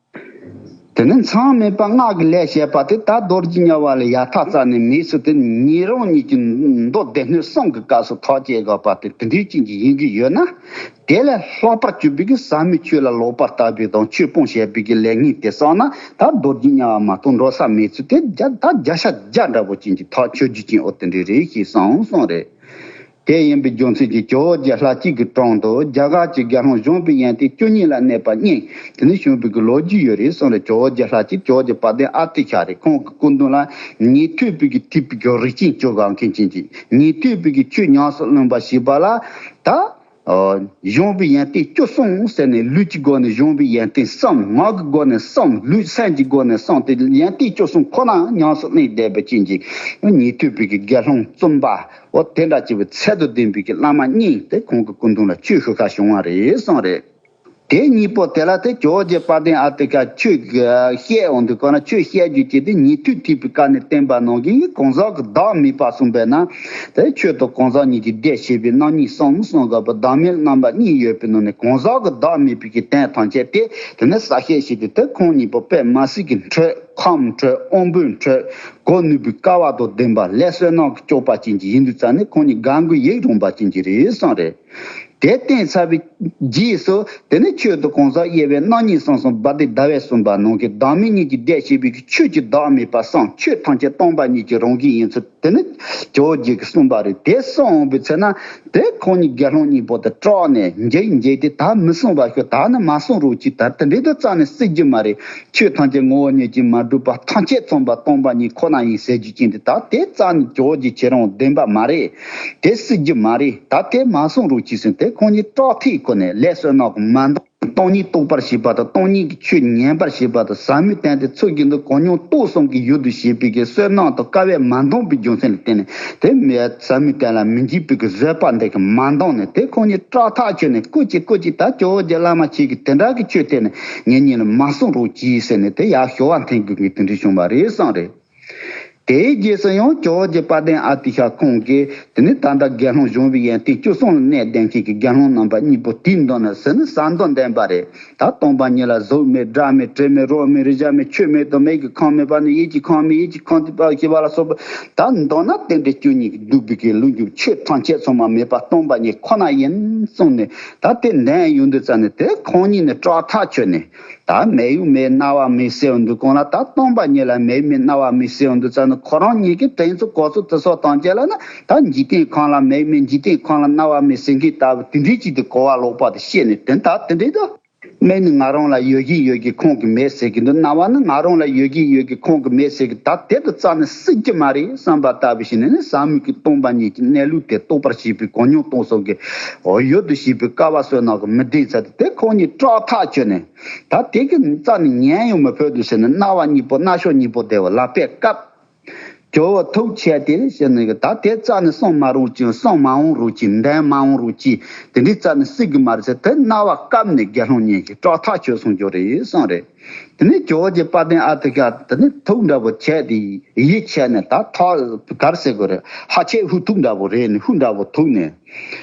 དེ་ནས་མཚམས་མེད་པ་ལྔ་གི་ལས་བྱས་པ་དེ་ད་རྡོ་རྗེ་དམྱལ་བ་ལ་ཡར་ཐར་རྩ་ནས་མེད་ཟེར། དེ་ཉན་རང་གཉིས་ཀྱི་མདོ་སྡེ་སྣོད་གསུམ་གྱི་སྐབས་སུ་ཐག་བཅད་དགོས་པ་དེ་དེ་འདྲའི་ཅན་གྱི་ཡིན་གྱི་ཡོད་ན། དེ་ལས་ལྷག་པར་གྱུར་པའི་གི་ཟབ་མོའི་ཆོས་ལ་ལོག་པར་ལྟ་བའི་དང་ཆོས་སྤོང་བྱས་པའི་གི་ལས་ངན་དེ་བསགས་ན། ད་རྡོ་རྗེ་དམྱལ་བ་མ་གཏོགས་འགྲོ་ས་མེད་ཚུལ་དེ་བརྒྱ་ད་བརྒྱ་ཆ་བརྒྱ་འདྲ་པོ་ཅན་གྱི་ཐག་ཆོད་རྒྱུ་ཅན་འོ་དེ་འདྲ་རེད་ཞེས་གསུངས་གསུངས་རེད། དེ་ཡིན་པའི་རྒྱུ་མཚན་གྱིས་ཇོ་བོ་རྗེ་ལྷ་གཅིག་གི་དྲུང་དུ་རྒྱ་གར་གྱི་དགེ་སློང་གཞོན་པའི་ཡོན་ཏན་བཅུ་གཉིས་ལ་གནས་པ་རྙིང་། དེ་ནས་བྱོན་པའི་གི་ལོ་རྒྱུས་ཡོད་རེད་གསུངས་རེད། ཇོ་བོ་རྗེ་ལྷ་གཅིག་ཇོ་བོ་རྗེ་དཔལ་ལྡན་ཨ་ཏི་ཤ་རེད། ཁོང་གི་སྐུ་མདུན་ལ་ཉན་ཐོས་པའི་གི་ཐེག་པའི་གི་རིགས་ཅན་བཅུ་གང་མཁན་ཅན་གྱིས་ཉན་ཐོས་པའི་གི་ཆོས་ཉམས་སུ་ལེན་པ་ཞེས་པ་ལ། ད་གཞོན་པའི་ཡོན་ཏན་བཅུ་གསུམ་ཟེར་ནས། ལུས་ཀྱི་སྒོ་ནས་གཞོན་པའི་ཡོན་ཏན་གསུམ། ངག་གི་སྒོ་ནས་གསུམ། ལུས་སེམས་ཀྱི་སྒོ་ནས་གསུམ། དེ་ཡོན་ཏན་བཅུ་གསུམ་ཁོ་ན་ཉམས་སུ་ལེན་བསྡད་པ་ཅན་གྱི་ཉན་ཐོས་པའི་གི་དགེ་སློང་བཙུན་པ། འོ་དེ་འདྲ་བྱས་པའི་ཚད་དུ་ལྡན་པའི་གི་བླ་མ་རྙིང་དེ་ཁོང་གི་སྐུ་མདུན་ལ་ཆོས་ཞུ་གར་བྱུང་བ་རེད་གསུངས་རེད། དེ་གཉིས་པོ་དེ་ལ་དེ་ཇོ་བོ་རྗེ་དཔལ་ལྡན་ཨ་ཏི་ཤ་ཆོས་བཤད་འོང་དུས་གང་ལ། ཆོས་བཤད་རྒྱུ་ཅིག་དེ་ཉན་ཐོས་ཐེག་པའི་བཀའ་ནས་བསྟན་པ་ནང་བཞིན་གང་ཟག་གི་བདག་མེད་པ་གསུངས་པས་ན། དེ་ཆོས་དང་གང་ཟག་གཉིས་ཀྱི་སྡེ་བྱས་པའི་རྣམ་གཉིས་གསུམ་གསུངས་དགོས་པ། བདག་མེད་རྣམ་པ་གཉིས་ཡོད་པའི་ནང་ནས་གང་ཟག་གི་བདག་མེད་པའི་གི་དོན་ཐམས་ཅད་དེ་དེ་ནས་གསལ་བཤད་བྱས་ཏེ། དེ་ཁོང་གཉིས་པོ་དཔེ་མ་སྲིད་ཀྱི་འཕྲོད། ཁམས་འཕྲོད། དབང་པོའི་འཕྲོད། གོ་ནུས་པའི་སྐལ་བ་དང་ལྡན་པ། ལས་བསོད་ནམས་ཀྱིས་སྐྱོབ་པ་ཅན་གྱི་ཡིན་དུས་ཙང་ནས་ཁོང་གཉིས་དགའ་མགུ་ཡིད་རངས་པ་ཅན་གྱི་རེད་གསུངས་རེད། དེ་བསྟན་ཚར་བའི་རྗེས་སུ་དེ་ནས་ཆོས་དང་གང་ཟག་དབྱེ་བའི་རྣམ་གཉིས་གསུམ་གསུངས། དཔལ་ལྡན་ཟླ་བས་གསུངས་པ་ནང་གི་བདག་མེད་གཉིས་ཀྱི་སྡེ་བྱས་པའི་གི་ཆོས་ཀྱི་བདག་མེད་པ་གསུམ། ཆོས་ཐམས་ཅད་སྟོང་པ་ཉིད་ཀྱི་རང་བཞིན་ཡིན་ཚུལ་དེ་ནི་ཇོ་བོ་རྗེ་གིས་གསུངས་པ་རེད། དེ་གསུངས་འོང་བའི་ཚེ་ན་དེ་ཁོང་གཉིས་དགེ་སློང་གཉིས་པོ་དེ་སྐྲག་ནས་འགྱེལ་འགྱེལ་ཏེ། ད་མི་གསུང་བར་ཤོག་ད་ནི་མ་གསུང་རོགས་གྱིས། ད་དེ་འདྲའི་དུ་རྩ་ནས་སྲིད་རྒྱུ་མ་རེད། ཆོས་ཐམས་ཅད་ངོ་བོ་ཉིད་ཀྱིས་མ་གྲུབ་པ། ཐམས་ཅད་མཚུངས་པ་སྟོང་པ་ཉིད་ཁོ་ན་ཡིན་ཟེར་རྒྱུ་ཅན་དེ་ད་དེ་རྩ་ནས་ཇོ་བོ་རྗེ་ཁྱེད་རང་བདེན་པ་མ་རེད། དེ་སྲིད་རྒྱུ་མ་རེད། ད་དེ་མ་གསུང་རོགས་གྱིས་ཟེར་ཏེ་ཁོང་གཉིས་སྐྲག་ཐིག་ཁོ་ནས་ལས་བསོད་ནམས་ཀྱིས་མ་འདང་། སྟོང་ཉིད་རྟོགས་པར་བྱེད་པ་དང་སྟོང་ཉིད་ཀྱི་ཆོས་ཉན་པར་བྱེད་པ་དང་། ཟབ་མོའི་དོན་དེ་ཚུལ་བཞིན་དུ་གོ་མྱོང་རྟོགས་གསུམ་གྱི་ཡུལ་དུ་བྱེད་པའི་གི་བསོད་ནམས་དང་སྐལ་བས་མ་འདང་བའི་རྒྱུ་མཚན་ལ་བརྟེན་ནས། དེ་ཟབ་མོའི་དོན་ལ་མི་འཇིགས་པའི་གི་བཟོད་པ་འདི་གིས་མ་འདང་ནས། དེ་ཁོང་གཉིས་སྐྲག་ཐག་ཆོད་ནས། སྐུ་མཁྱེན་སྐུ་མཁྱེན། ད་ཇོ་བོ་རྗེ་བླ་མ་ཁྱེད་ཀྱིས་དེ་འདྲ་གི་ཆོས་བསྟན་ནས་ངེད་གཉིས་ལ་མ་གསུང་རོགས་གྱིས་ཟེར་ནས་དེ་ཡར་ཞུ་བ་འཐེན་དགོས་ཀྱི་དེ་འདྲ་བྱུང་བ་རེད་གསུངས་རེད། དེའི་རྗེས་སུ་ཡང་ཇོ་བོ་རྗེ་དཔལ་ལྡན་ཨ་ཏི་ཤ་ཁོང་གིས་དེ་ནས་ད་ལྟ་དགེ་སློང་གཞོན་པའི་ཡོན་ཏན་བཅུ་གསུམ་ལ་གནས་བསྡད་མཁན་གྱི་དགེ་སློང་རྣམ་པ་གཉིས་པོ་དེའི་མདུན་ན་ཟུར་ནས་ཟབ་འདོན་འདོན་པ་རེད། ད་སྟོང་པ་ཉིད་ལ་གཟུགས་མེད། སྒྲ་མེད། དྲི་མེད། རོ་མེད། རེག་བྱ་མེད། ཆོས་མེད་དོ། མེད་ཀྱི་ཁམས་མེད་པ་ནི་ཡིད་ཀྱི་ཁམས་མེད། ཡིད་ཀྱི་ཁམས་མེད་པ་ཞེས་པ་ལ་སོགས་པ། ད་མདོར་ན་རྟེན་འབྲེལ་བཅུ་གཉིས་ཀྱིས་བསྡུས་པའི་གི་ལུས་འགྱུར་ཆོས་ཐམས་ཅད་ཚང་མ་མེད་པ་སྟོང་པ་ཉིད་ཁོ་ན་ཡིན་གསུངས་ནས། ད་དེ་འདོན་ཡོང་དུས་ཙ་ནས་དེ་ཁོང་གཉིས་ནི་སྐྲག་ཐག་ཆོད་ནས། ད་མེ་ཡོད་མེད་རྣ་བ་མེད་ཟེར་འོང་དུས་གང་ལ། ད་སྟོང་པ་ཉིད་ལ་མེ་ཡོད་མེད་རྣ་བ་མེད་ཟེར་འོང་དུས་ཙ་ནས་ཁོ་རང་ཉིད་ཀྱིས་དེ་ཚོ་གོ་ཚོད་དེ་ཚོ་བཏང་རྗེས་ལ་ནི། ད་འཇིག་རྟེན་ཁམས་ལ་མེ་ཡོད་མེད། འཇིག་རྟེན་ཁམས་ལ་རྣ་བ་མེད་ཟེར་མཁན་ལྟ་བུ་དེ་འདྲའི་ཅིག་ཏུ་གོ་བ་ལོག་པ་དེ་བཤད་ནས། དེ་ད་དེ་འདྲའི་དུ་ སྨན་ནི་ང་རང་ལ་ཡོད་ཀྱི་ཡོད་ཀྱི་ཁོང་གི་མེད་ཟེར་གྱི་འདུག། རྣ་བ་ནི་ང་རང་ལ་ཡོད་ཀྱི་ཡོད་ཀྱི་ཁོང་གི་མེད་ཟེར་གྱི། ད་དེ་དུ་རྩ་ནས་སྲིད་ཀྱི་མ་རེད་བསམ་པ་ལྟ་བུ་ཞིག་ནས་ནི་ཟབ་མོ་གི་སྟོང་པ་ཉིད་ཀྱི་གནས་ལུགས་དེ་རྟོགས་པར་བྱེད་པའི་གོ་མྱོང་གཏོང་སོགས་ཀྱི་ཡོད་དུ་བྱེད་པའི་སྐལ་བ་གསོས་ནག་གི་མི་ལྡན་ཚ་དེ་དེ་ཁོང་ཉིད་སྐྲག་ཐག་ཆོད་ནས། ད་དེ་གི་རྩ་ནས་ཉན་ཡང་མི་ཕོད་དུ་ཟེར་ནས་རྣ་བ་གཉིས་པོ་རྣ་གཤོག་གཉིས་པོ་དེ་བ་ལ་པས་བཀབ། ཇོ་བོ་ཐུགས་ཆད་དེ་ཞེས་ནས་ད་དེ་རྩ་ནས་གསུང་མ་རུང་ཅིང་གསུང་མ་འོང་རུང་ཅིང་འདོན་མ་འོང་རུང་ཅིང་དེ་འདྲའི་རྩ་ནས་སྲིད་གི་མ་རེད་ཟེར། དེ་རྣ་བ་བཀབ་ནས་དགེ་སློང་ཉན་ཞིང་སྐྲག་ཐག་ཆོད་སོང་རྒྱུ་རེད་གསུངས་རེད། དེ་ནས་ཇོ་བོ་རྗེ་དཔལ་ལྡན་ཨ་ཏི་ཀ་དེ་ནས་ཐུགས་འདྲ་བོ་ཆད་དེ་ཡིད་ཆད་ནས་ད་ཐག་གར་ཟེར་དགོས་རེད། ཧ་ཆད་ཧུ་ཐུག་འདྲ་བོ་རེད་ནས་ཧུ་འདྲ་བོ་ཐུག་ནས།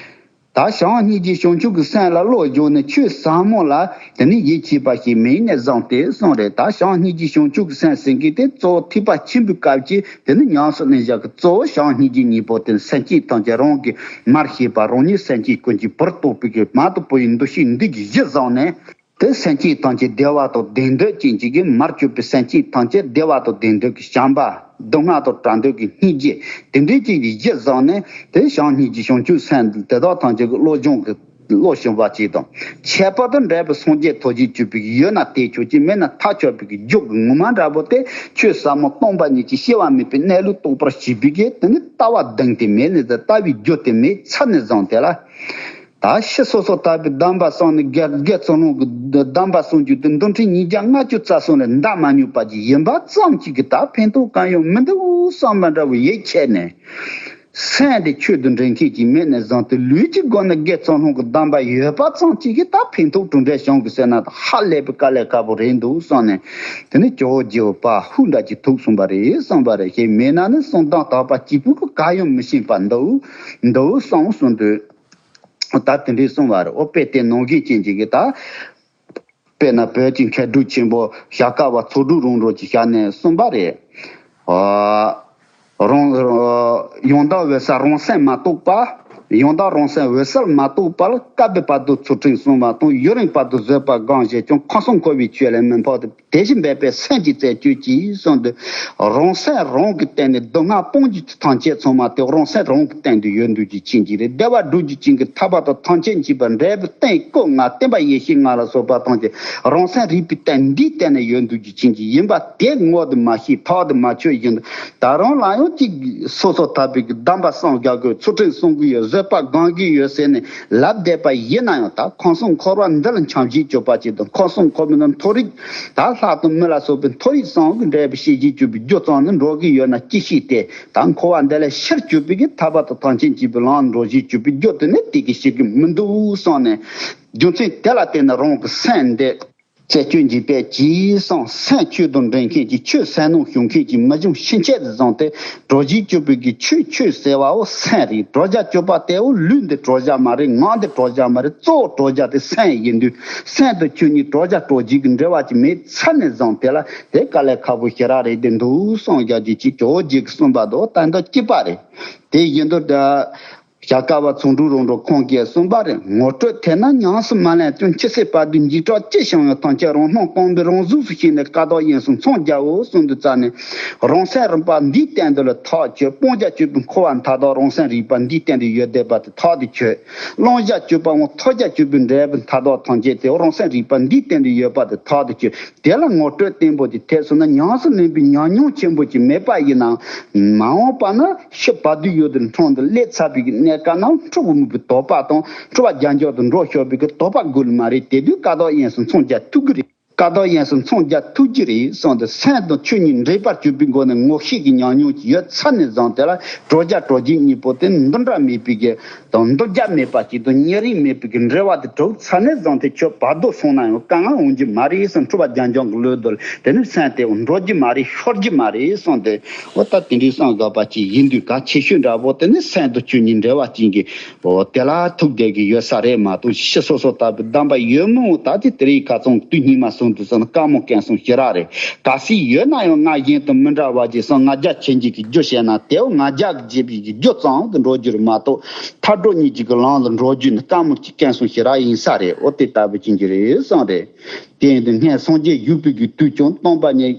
ད་བྱང་སྙིང་རྗེ་བྱང་ཆུབ་ཀྱི་སེམས་ལ་བློ་སྦྱོང་ནས་ཆོས་ཟབ་མོ་ལ་དེ་ནི་ཡིད་ཆེས་པ་ཞིག་མིང་ནས་བཟུང་སྟེ་གསུངས་རེད། ད་བྱང་སྙིང་རྗེ་བྱང་ཆུབ་ཀྱི་སེམས་ཟེར་མཁན་དེ་གཙོ་བོ་ཐེག་པ་ཆེན་པོའི་སྐབས་ཀྱི་དེ་ནི་ཉམས་སུ་ལེན་བྱ་གི་གཙོ་བོ་བྱང་སྙིང་རྗེ་གཉིས་པོ་དེ་ནི་སེམས་ཅན་ཐམས་ཅད་རང་གི་མར་ཤེས་པ་རང་ཉིད་སེམས་ཅན་ཀུན་གྱི་བུར་རྟོགས་པའི་གི་མ་དང་པོ་ཡི་འདུ་ཤེས་འདི་གི་གཞི་བཟུང་ནས། དེ་སེམས་ཅན་ཐམས་ཅད་བདེ་བ་དང་ལྡན་འདོད་ཅན་གཅིག་གིས་མར་གྱུར་པའི་སེམས་ཅན་ཐམས་ཅད་བདེ་བ་དང་ལྡན་འདོད་ཀྱི་བྱམས་པ། སྡུག་བསྔལ་དང་བྲལ་འདོད་ཀྱི་སྙིང་རྗེ། དེ་འདྲའི་ཅིག་གི་གཞི་བཟུང་ནས་དེ་བྱང་སྙིང་རྗེ་བྱང་ཆུབ་སེམས་དེ་དག་ཐམས་ཅད་ཀྱི་བློ་སྦྱོང་གི་བློ་སྦྱོང་བ་ཅིག་དང་། ཁྱད་པར་དུ་འབྲས་བུ་སངས་རྒྱས་ཐོབ་བྱེད་གྱུར་པའི་ཡོད་ན་དེ་ཆོག་ཅིག་མེད་ན་ཐག་ཆོད་པའི་རྒྱུ་གི་ངོ་མ་འདྲ་པོ་དེ་ཆོས་ཟབ་མོ་སྟོང་པ་ཉིད་ཀྱི་སྐྱེ་བ་མེད་པའི་གནས་ལུགས་རྟོགས་པར་བྱེད་པའི་གི་དེ་ནི་ལྟ་བ་གདེང་དེ་མེད་ནས་ལྟ་བའི་རྒྱུ་དེ་མེད་ཚར་ནས་བཟུང་དེ་ལ། ད་ཕྱི་སོ་སོ་ལྟ་བུའི་གདམས་པ་གསུངས་ནས་དགེ་དགེ་ཚུལ་སློང་གི་གདམས་པ་གསུང་རྒྱུ་དེ་མདོ་ཕྲན་ཉིས་བརྒྱ་ལྔ་བཅུ་རྩ་གསུམ་ལས་འདའ་མ་མྱོང་པ་ཅིག་ཡིན་པ་ཙམ་གཅིག་གིས་ད་ཕན་ཐོགས་གང་ཡང་མི་འདུག་བསམ་པ་འདྲ་བོ་ཡིད་ཆད་ནས། སེམས་དེ་ཆོས་དང་འབྲེལ་མཁན་ཅིག་མེད་ནས་བཟུང་སྟེ་ལུས་ཀྱི་སྒོ་ནས་དགེ་ཚུལ་སློང་གི་གདམས་པ་ཡོད་པ་ཙམ་གཅིག་གིས་ད་ཕན་ཐོགས་གྲུབ་འབྲས་བྱུང་གི་ཟེར་ན་ཧ་ལས་པའི་དཀའ་ལས་ཁག་པོ་རེད་འདུག་བསམ་ནས། དེ་ནས་ཇོ་བོ་རྗེ་བོ་དཔའ་ཧུ་འདྲ་གྱི་ཐུགས་གསུངས་པ་རེད་གསུངས་པ་རེད། ཞེས་མེད་ན་ནི་གསུང་དང་དག་པ་གཅིག་པུ་གི་ག་ཡང་མི་ཤེས་པ་འདུག་འདུག་གསུངས་གསུངས་དུས། ད་དེ་འདྲའི་གསུང་བ་རེད། ཨོ་དཔེ་དེ་ནང་བཞིན་ཅན་ཅིག་གིས་ད། དཔེར་ན་བོད་ཀྱི་མཁས་གྲུབ་ཆེན་པོ་ཞྭ་སྒབ་པ་ཚོགས་དྲུག་རང་གྲོལ་གྱི་ཞལ་ནས་གསུངས་པ་རེད། ཨ། རང་། ཡང་དག་འོད་གསལ་རང་སེམས་མ་རྟོགས་པ། ཡང་དག་རང་སེམས་འོད་གསལ་མ་རྟོགས་པར་སྐབས་འདིར་བར་དུ་ཚུལ་ཁྲིམས་བསྲུང་བ་དང་ཡུན་རིང་བར་དུ་བཟོད་པ་སྒོམ་བྱས་ཀྱང་ཁམས་གསུམ་འཁོར་བའི་ཆོས་ལས་མི་འཕགས་ཏེ། དེ་བཞིན་སྦས་པའི་སེམས་ཀྱིས་རྩད་གཅོད་ཀྱིས་གསུངས་ཏེ། རང་སེམས་རང་གི་སྟེང་ནས་སྡུག་བསྔལ་སྤོང་རྒྱུ་ཐམས་ཅད་ཚང་མ་དེ་རང་སེམས་རང་གི་སྟེང་དུ་ཡོད་འདུག་རྒྱུ་ཅན་གྱི་རེད། བདེ་བ་སྒྲུབ་རྒྱུ་ཅན་གྱི་ཐར་པ་དང་ཐམས་ཅད་མཁྱེན་པ་འབྲས་བུ་རྟེན་སྐུ་ལྔ་བསྟན་པ་ཡེ་ཤེས་ལྔ་ལ་སོགས་པ་ཐམས་ཅད་རང་སེམས་རིག་པའི་སྟེང་འདིའི་སྟེང་ནས་ཡོད་འདུག་རྒྱུ་ཅན་གྱི་ཡིན་པ་དེ་ངོ་དེ་མ་ཤེས་ཐག་དེ་མ་ཆོད་བཞིན་དུ་ད་རུང་ལ་ཡང་གཅིག་སོ་སོ་ཐར་པའི་གི་གདམས་པ་གསུང་རྒྱག་དགོས། ཚུལ་ཁྲིམས་སྲུང་གི་ཡོད། བཟོད་པ་སྒོམ་གི་ཡོད་ཟེར་ནས་ལབ་བསྡད་པ་ཡིན་ན་ཡང་ད་ཁམས་གསུམ་འཁོར་བ་འདི་ལ་འཁྱམས་བྱེད་སྤྱོད་པ་ཅིག་དང་ཁམས་གསུམ་འཁོར་བའི་ནང་མཐོ་རིས། ད་ལྷ་དང་མི་ལ་སོགས་པའི་མཐོ་རིས་གསུམ་གྱི་འབྲས་བུ་བྱེད་བྱེད་སྤྱོད་པའི་རྒྱུ་ཙམ་ནི་འགྲོ་གི་ཡོད་ན་ཅི་ཞིག་སྟེ། ད་འཁོར་བ་འདི་ལས་ཕྱིར་སྐྱོབ་པའི་གི་ཐར་པ་དང་ཐམས་ཅད་མཁྱེན་པའི་ལམ་འགྲོ་བྱེད་སྤྱོད་པའི་རྒྱུ་དེ་ནི་དེ་གི་ཞིག་གི་མི་འདུག་གསུངས་ནས། རྒྱུ་མཚན་དེ་ལ་བརྟེན་ནས་རང་གི་སེམས་འདི་རྩད་གཅོད་འཇིགས་པས་ཀྱིས་སང་སེམས་ཆོས་དང་འབྲེལ་མཁན་གྱི་ཆོས་ཟབ་མོ་ཞུ་མཁན་གྱི་མི་ཆུང་ཕྱིན་ཆད་དུ་བཟུང་སྟེ། གྲོལ་བྱེད་སྤྱོད་པའི་གི་ཆོས་ཆོས་ཟེར་བའོ་སེམས་རེད། གྲོལ་བྱ་སྤྱོད་པ་དེའོ་ལུས་འདི་གྲོལ་བྱ་མ་རེད། ངག་འདི་གྲོལ་བྱ་མ་རེད། གཙོ་བོ་གྲོལ་བྱ་དེ་སེམས་ཡིན་དུས་སེམས་དང་ཆོས་གཉིས་གྲོལ་བྱ་གྲོལ་བྱེད་ཀྱི་འབྲེལ་བ་ཅིག་མེད་ཚར་ནས་བཟུང་དེ་ལ་དེ་དཀའ་ལས་ཁག་པོ་ཞེ་དྲག་རེད་དེ་འདུག་གསུངས་རྒྱག་རྒྱུ་ཅིག་ཇོ་བོ་རྗེ་གིས་གསུངས་པ་དང་ད་འདི་གཅིག་པ་རེད། དེ་བཞིན་དུ་ད། ཞྭ་སྒབ་པ་ཚོགས་དྲུག་རང་གྲོལ་ཁོང་གིས་གསུངས་པ་རེད། ངོ་སྤྲོད་དེ་ན་ཉམས་སུ་མ་ལེན་དོན་ཅི་སྲིད་བར་དུ་འཇིགས་སྐྲག་ཅི་བྱུང་ཡང་ཐམས་ཅད་རང་སྣང་སྟོང་པའི་རང་གཟུགས་སུ་ཤེས་ནས་བཀའ་དག་ཡིན་གསུང་མཚམས་རྒྱའོ་གསུངས་དུས་ཙ་ནས། རང་སེམས་རིག་པ་འདིའི་སྟེང་དུ་ལ་ཐག་ཆོད། སྤང་བྱ་སྤྱོད་པའི་འཁོར་བ་མཐའ་དག་རང་སེམས་རིག་པ་འདིའི་སྟེང་དུ་ཡོད་བསྡད་པ་དེ་ཐག་ཏུ་ཆོད། བླང་བྱ་སྤྱོད་པའམ་ཐོབ་བྱ་སྤྱོད་པའི་འབྲས་བུ་མཐའ་དག་ཐམས་ཅད་དེ་རང་སེམས་རིག་པ་འདིའི་སྟེང་དུ་ཡོད་པ་དེ་ཐག་ཏུ་ཆོད། དེ་ལ་ངོ་སྤྲོད་བརྟན་པོ་ཅིག་ཐེབས་སོང་ན་ཉམས་སུ་ལེན་པའི་ཉམས་མྱོང་ཆེན་པོ་ཅིག་མེད་པ་ཡིན་ནའང་མ་འོངས་པ་ན་ཤི་བར་དོའི་ཡུལ་དུ་འཁྲུངས་ཏེ་སླེབས་ཚར་བའི་གནས་སྐབས་ན་འཁྲུལ་པ་མེད་པའི་དོགས་པ་དང་འཁྲུལ་པ་རྒྱ་འཇོག་ཏུ་འགྲོ་ཤོར་བའི་གི་དོགས་པ་དགོས་མ་རེད། དེ་དུས་བཀའ་དག་ཡིན་གསུང་མཚམས་རྒྱ་ཐུག་གི་རེད། བཀའ་དག་ཡིན་གསུང་མཚམས་རྒྱ་ཐུག་གི་རེད་གསུངས་ཏེ་སེམས་དང་ཆོས་གཉིས་འདྲེས་པར་གྱུར་པའི་སྒོ་ནས་ངོ་ཤེས་ཀྱི་ཉམས་མྱོང་ཅིག་ཡོད་ཚར་ནས་བཟུང་དེ་ལ་གྲོལ་བྱ་གྲོལ་བྱེད་གཉིས་པོ་དེ་འདི་འདྲ་མེད་པའི་གི་དང་འདུ་བྱ་མེད་པ་ཅིག་དང་ཉེ་རིང་མེད་པའི་གི་འབྲེལ་བ་དེ་གྲུབ་ཚར་ནས་བཟུང་སྟེ་ཁྱོད་བར་དོ་སོང་ན་ཡང་དཀའ་ངལ་འོང་རྒྱུ་མ་རེད་གསུངས། འཁྲུལ་པ་རྒྱ་འཇོག་གི་ལུས་དུ་དེ་ནི་སེམས་དེ་འགྲོ་རྒྱུ་མ་རེད། ཤོར་རྒྱུ་མ་རེད་གསུངས་ཏེ། འོ་ད་དེ་འདྲའི་གསུང་དགོས་པ་ཅིག་ཡིན་དུས་གལ་ཆེ་ཤོས་འདྲ་པོ་དེ་ནི་སེམས་དང་ཆོས་གཉིས་འབྲེལ་བ་ཅན་གྱི་འོ་དེ་ལ་ཐུག་བསྡད་ཀྱི་ཡོད་ས་རེད་མ་གཏོགས་ཕྱི་སོ་སོ་ལྟ་བུའི་གདམས་པ་ཡོད་མོད་ད་དེ་དེ་རིང་ཁ་སང་དུས་སྙིགས་མ་སོང་དུས་སོང་ན་དཀའ་མོ་སྐད་གསུང་ཞེ་དྲག་རེད། གལ་སྲིད་ཡོད་ན་ཡང་ང་བཞིན་དུ་མི་འདྲ་བ་ཅིག་སོང་ང་རྒྱལ་ཆེན་གྱི་གི་རྒྱུ་བཤད་ན་དེའོ་ང་རྒྱལ་གྱི་རྒྱུ་ཙམ་དུ་འགྲོ་རྒྱུ་རེད་མ་གཏོགས། མཐར་གྲོལ་གཉིས་ཀྱི་གི་ལམ་ལ་འགྲོ་རྒྱུ་ནི་དཀའ་མོ་གཅིག་སྐད་གསུང་ཞེ་དྲག་ཡིན་ས་རེད། འོ་དེ་ལྟ་བུ་ཅན་གྱི་རེད་གསུངས་རེད། དེ་ཡིན་དུས་སྔོན་སངས་རྒྱས་བཞུགས་པའི་གི་དུས་ཀྱང་སྟོང་པ་ཉིད་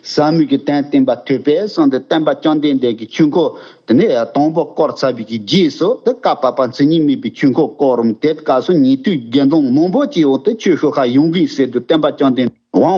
ཟབ་མོའི་གི་དོན་བསྟན་པ་ཐོས་པས་གསུངས་ཏེ། སྟོན་པ་བཅོམ་ལྡན་འདས་ཀྱིས་ཆོས་འཁོར་དེ་ནས་དང་པོ་བསྐོར་ཚར་བའི་གི་རྗེས་སུ། དེ་བཀའ་བབས་པ་མཚན་ཉིད་མེད་པའི་ཆོས་འཁོར་བསྐོར་རུང་། དེ་སྐབས་སུ་ཉན་ཐོས་དགེ་འདུན་མང་པོ་ཅིག་འོང་སྟེ་ཆོས་ཞུ་གར་ཡོང་གི་ཟེར་དུས། སྟོན་པ་བཅོམ་ལྡན་འདས་དབང་